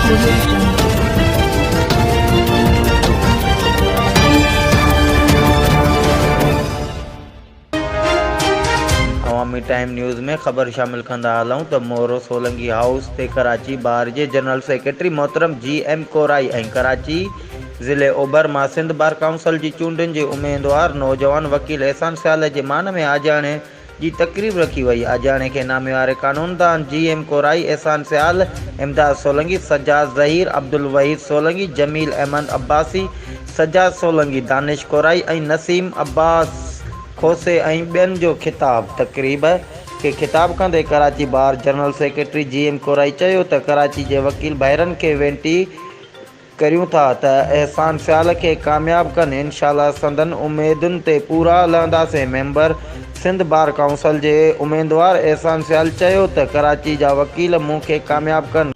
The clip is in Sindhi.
Audio Jungle. Awami time news ۾ خبر شامل ڪندا هلون ته مورو سولنگي هائوس تي ڪراچي بار جي جنرل سيڪريٽري محترم جي ايم ڪورائي ۽ ڪراچي ضلعي اوڀر مان سنڌ بار ڪائونسل جي چونڊن جي اميدوار نوجوان وڪيل احسان سيال جي مان ۾ آجياڻي جي تقريب رکي وئي. آجياڻي کي ناميواري قانوندان جي ايم ڪورائي، احسان سيال، امداد سولنگي، سجاد ظهير، عبدالوحيد سولنگي، جميل احمد عباسي، سجاد سولنگي، دانش ڪورائي ۽ نسيم عباس کوسي ۽ ٻين جو خطاب. تقريب کي خطاب ڪندي Karachi bar general secretary G M Korai چيو ته ڪراچي جي وڪيل ڀائرن کي وينتي ڪريون ٿا ته احسان سيال کي ڪامياب ڪن انشاء الله سندن اميدن تي پورا لهنداسين ميمبر سنڌ بار ڪائونسل جي اميدوار احسان سيال چيو ته ڪراچي جا وڪيل مون کي ڪامياب ڪن.